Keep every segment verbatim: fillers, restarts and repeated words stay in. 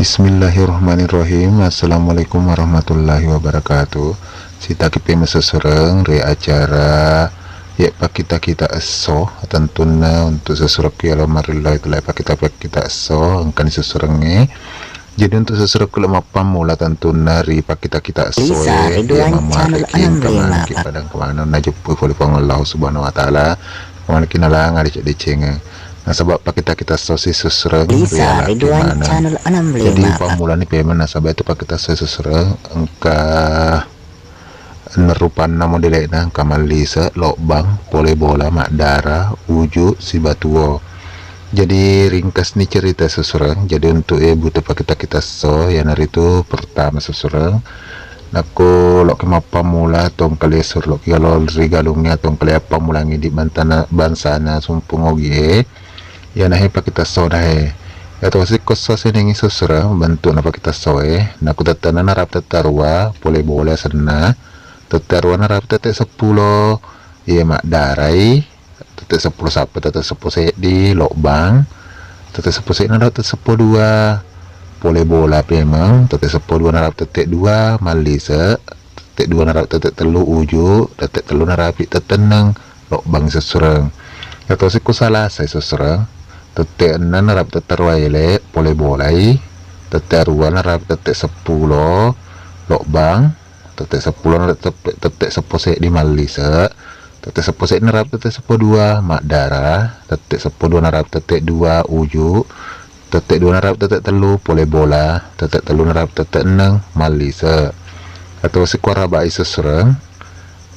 Bismillahirrahmanirrahim. Assalamualaikum warahmatullahi wabarakatuh. Sitaki pemeng sesureng ri acara ye pakkita-kita esso, tentunna untuk sesurekku yalo marillai tula pakkita-pakkita esso engkani sesurengnge. Jadi untuk sesurekku lo mappammula tentunna ri pakkita-kita esso e, ya mamareki engka manengki padang kemana najeppu pole Puang Allah Subhanahu wa Ta'ala, manengki nalanga deceng-decengeng. Nasaba pakkita-kita esso si sesureng ri alaki maneng. Jadi pammulani pemeng nasaba itu pakkita esso sesureng engka ennerupanna modele'na, engka mallise, lobbang, pole bola, maddara, uju, siba tuo. Jadi ringkasni cerita sesureng. Jadi untuk e butu pakkita-kita esso, iyanaritu pertama sesureng. Nakko loki mappammula tongkali esso loki galo ri galungnge tongkali appammulangi di bantana, bangsana sumpung ogi e. Iyanahe pakkita esso nahe. Yatosi ko esso senengngi sesureng bentukna pakkita esso e. Nakko tette'na narapi tette arua, pole bola senna. Tette arua narapi tette seppulo, iye maddarai. Tette seppulo sappa, tette seppulo seddi, lobbang. Tette seppulo seddi narapi tette seppulo dua, pole bola pemeng. Tette seppulo dua narapi tette dua, mallise. Tette dua narapi tette tellu, uju. Tette tellu narapi tette enneng, lobbang sesureng. Yatosi ko Salasa sesureng. Tette enneng narapi tette arua ele, pole bolai. Tette arua narapi tette seppulo, lobbang. Tette seppulo narapi tette, tette seppulo seddi, mallise. Tette seppulo seddi narapi tette seppulo dua, maddara. Tette seppulo dua narapi tette dua, uju. Tette dua narapi tette tellu, pole bola. Tette tellu narapi tette enneng, mallise. Yatosi ko Arabai sesureng.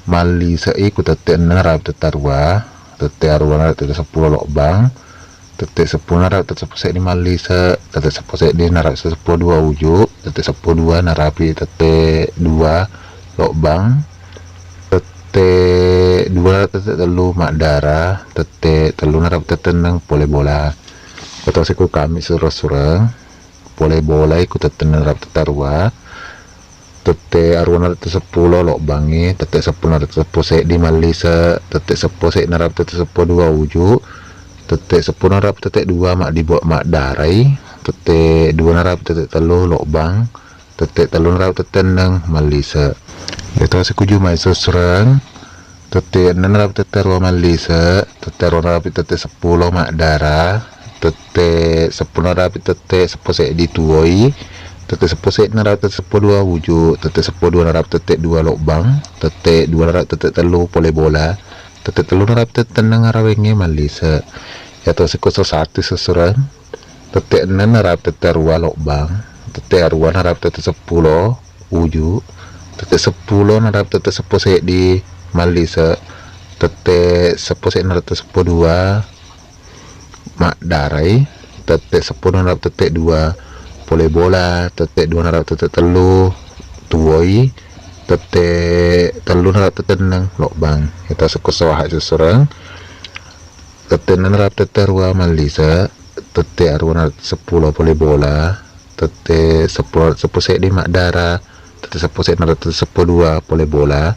Mallisei ko tette enneng narapi tette arua. Tette arua narapi tette seppulo, lobbang. Tette seppulo narapi tette seppulo seddi, mallise. Tette seppulo seddi narapi tette seppulo dua, uju. Tette seppulo dua narapi tette dua, lobbang. Tette dua narapi tette tellu, maddara. Tette tellu narapi tette enneng, pole bola. Yatosi ko Kami sesureng. Pole bolai ko tette enneng narapi tette arua. Tette arua narapi tette seppulo, lobbangngi. Tette seppulo narapi tette seppulo seddi, mallise. Tette seppulo seddi narapi tette seppulo dua, uju. Tette seppulo narapi tette dua, maddibo-, maddarai. Tette dua narapi tette tellu, lobbang. Tette tellu narapi tette enneng, mallise. Yatosi ko Jumai sesureng. Tette enneng narapi tette arua, mallise. Tette arua narapi tette seppulo, maddara. Tette seppulo narapi tette seppulo seddi, tuoi. Tette seppulo seddi narapi tette seppulo dua, uju. Tette seppulo dua narapi tette dua, lobbang. Tette dua narapi tette tellu, pole bola. Tette tellu narapi tette enneng, arawengnge, mallise. Yatosi ko Sesatu sesureng. Tette enneng narapi tette arua, lobbang. Tette arua narapi tette seppulo, uju. Tette seppulo narapi tette seppulo seddi, mallise. Tette seppulo seddi narapi tette seppulo dua, maddarai. Tette seppulo narapi tette dua, pole bola. Tette dua narapi tette tellu, tuoi. Tette tellu narapi tette enneng, lobbang. Yatosi ko Soaha sesureng. Tette enneng narapi tette arua, mallise. Tette arua narapi tette seppulo, pole bola. Tette seppulo narapi tette seppulo seddi, maddara. Tette seppulo seddi narapi tette seppulo dua, pole bola.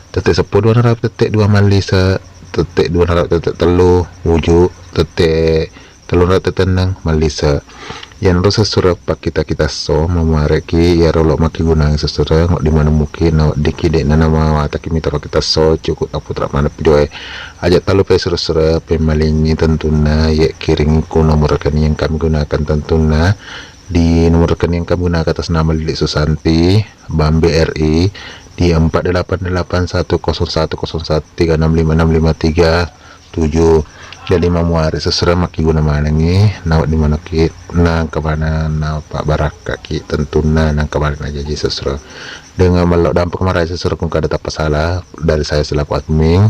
Tette seppulo dua narapi tette dua, mallise. Tette dua narapi tette tellu, uju. Tette tellu narapi tette enneng, mallise. Iyanaro sesureng pakkita-kita esso, mamuareki iyaro lo makkegunangngi sesureng, wedding maneng muki, naweddingki de'na namawataki mita pakkita esso, cukup tapputra maneng video e. Aja tallupai sesureng, pemmalingngi tentunna, ye kiring ko nomor rekening yang kami gunakan tentunna. Di nomor rekening yang kami gunakan atas nama Lili Susanti, Bank BRI, di empat delapan delapan satu kosong satu kosong satu tiga enam lima enam lima tiga tujuh. Jadi mamuare sesureng makkeguna manengngi, nawedding manekki, naengka maneng napabbarakkaki tentunna, naengka maneng najaji sesureng. Dengan mello dampeng marai sesureng, ko engka ada tappa salah dari saya selaku admin.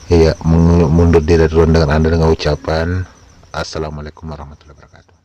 Iya, mengu-, mundur diri dulu dengan anda dengan ucapan assalamualaikum warahmatullahi wabarakatuh.